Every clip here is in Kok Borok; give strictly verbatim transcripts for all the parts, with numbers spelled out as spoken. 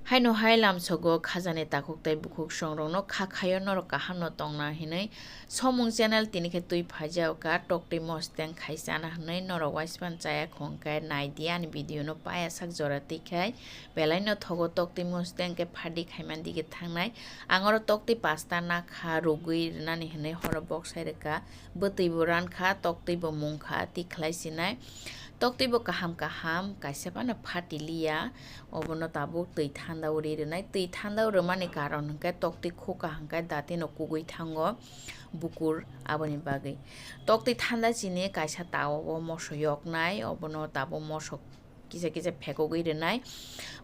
Haino hai lamsogo khajani takhuk tei bukhuk songrokno kha khaio norok kahamno tongna hinwi. Somung channel tini khe twi phaijao ka, toktwi mosteng khai chana hinwi norok waispan chaya khong khe nai di ani video no paya sak jora twi khai. Belai no thogo toktwi mosteng khe phardi khaiman dige thangnai. Ang oro toktwi pasta nakha rugwi rwnani hinwi horo boksai rwkha. Bwtwi bo rankha, toktwi bo mungkha, twi khlai sinai. Toktwi bo kaham kaham kaisa phano phati liya. Obono tabuk twi thanda o ri rwnai. Twi thanda o rwmani karon hwnkhe toktwi khukha hwnkhe datino kugui thango bukur, aboni bagwi. Toktwi thanda chini kaisa tawa o moso yoknai, obono tabuk moso kisa kisa phekogwi rwnai.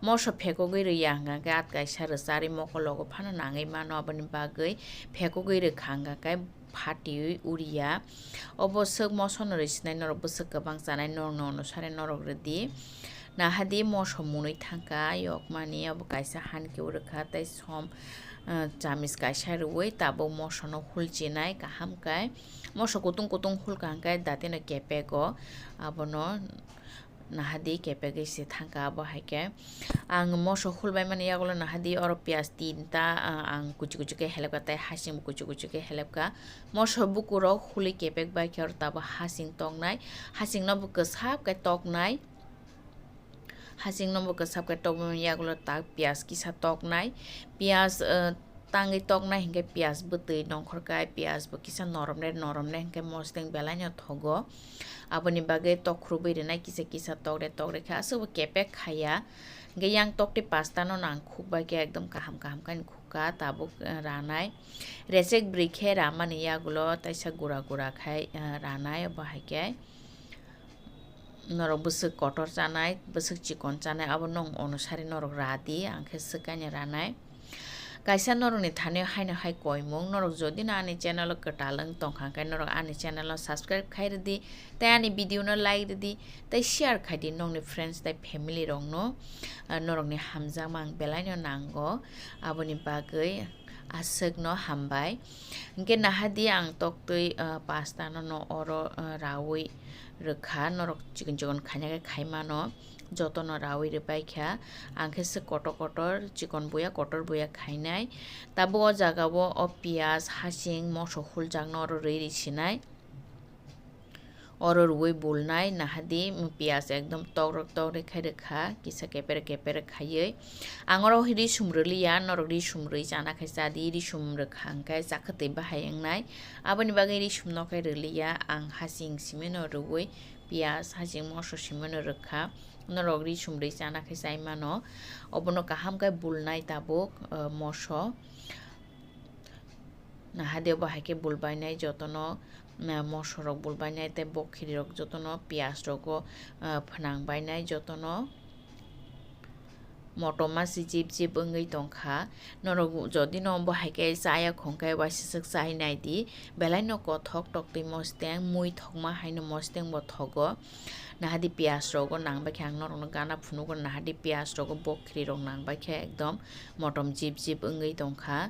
Moso phekogwi rwya hwnkha khe at kaisa rwchari mokologo phano nangwi mano, aboni bagwi phekogwi rwkha hwnkha khe phatiwi uriya. Obo swk mosono rwi sinai norok bwswk kwbang chanai norokno onusari norok rwdi. Nahadi moso munwi thangkha yokmani, obo kaisa han khe rwkha tei som, ah, chamis kaisa rwui tabuk mosono hulchinai kaham khe. Moso kutung kutung hulkha hwnkhe datino kepego abono. Nahadi kepegwi se thangkha abo hai khe. Ang moso hulbaimani yagulo nahadi oro piyaj tinta, ah, ang kuchu kuchu khe helepkha tei hasing bo kuchu kuchu khe helepkha. Moso bukurok hului kepek bai khe oro tabuk hasing toknai. Hasingno bo kwsap khe toknai. Hasingno bo kwsap khe tokmani yagulo tak piyaj kisa toknai. Piyaj, ah, tangwi toknai hinkhe piyaj bwtwi nongkhor khe piyaj bo kisa norom re norom re hinkhe mosteng belai no thogo. Aboni bagwi tokhurubwi rwnai kisa kisa tokre tokre khe aswk bo kepek khaiya. Hinkhe yang toktwi pasta no nang khukbai khe ekdom kaham kaham khe khukha tabuk, eh, ranai. Rechek bwrwi khe ramani yagulo taisa gura gura khai, eh, ranai obo hai khe. Norok bwswk kotor chanai, bwswk chikon chanai, abo nwng onusari norok ra di, ang khe swk kainwi ranai. Kaisa norokni thani haino hai koimung, norok jodi no ani channel o kwtal wng tongkha khe norok ani channel no subscribe khai rwdi, tei ani video no like rwdi, tei share khai di nokni friends tei family rokno, ah, norokni hamjakma ang belai no nango, aboni bagwi aswkno hambai. Hinkhe nahadi ang toktwi, ah, pasta no, no oro, ah, raui rwkha, norok chikon chikon khaina khe khai mano, jotono raui rwbaikha. Ang khe swk kotor kotor, chikon buya kotor buya khainai. Tabuk o jaga o, o piyaj, hasing, moso huljakno oro rwi rwi sinai. Oro rwui bulnai, nahadi piyaj ekdom tokrok tokre khai rwkha, kisa kepere kepere khaiwi. Ang oro risum rwliya, norok risum rwi chana khai cha di, risum rwkha hwnkhe chakwtwi bahai wngnai. Aboni bagwi risum no khe rwliya, ang hasing simi no rwui, piyaj, hasing, moso simi no rwkha. Norok risum rwi chana khai chai mano. Obono kaham khe bulnai tabuk, eh, moso. Nahadi obo hai khe bulbainai jotono, eh, mosorok bulbainai tei bokhirirok jotono piyajrogo, eh, phnangbainai jotono. Motom ma si jip jip wngwi tongkha. Norok jodi no bo hai khe chaya khong khe waisa swk chai nai di. Belai no kothok toktwi mosteng, mui thokma hai no mosteng bo thogo. Nahadi piyajrogo nangbai khe ang norokno gana phunugo, nahadi piyajrogo bokhirirok nangbai khe ekdom motom jip jip wngwi tongkha.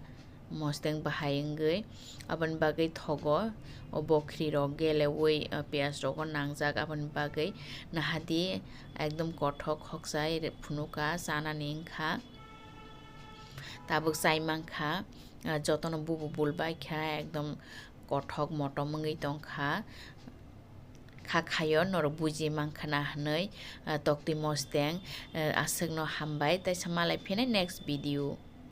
Mosteng bahai wngwi aboni bagwi thogo, o bokhirirok geleui, o piyajrogo nangjak, aboni bagwi nahadi ekdom kothok khokchai re-, phunukha, chanani wngkha. Tabuk chai mankha, ah, jotono bubu bulbaikha, ekdom kothok motom wngwi tongkha. Kha khaio norok buji mankha na hwnwi, ah, toktwi mosteng, ah, aswkno hambai, teisa malai phinai next video.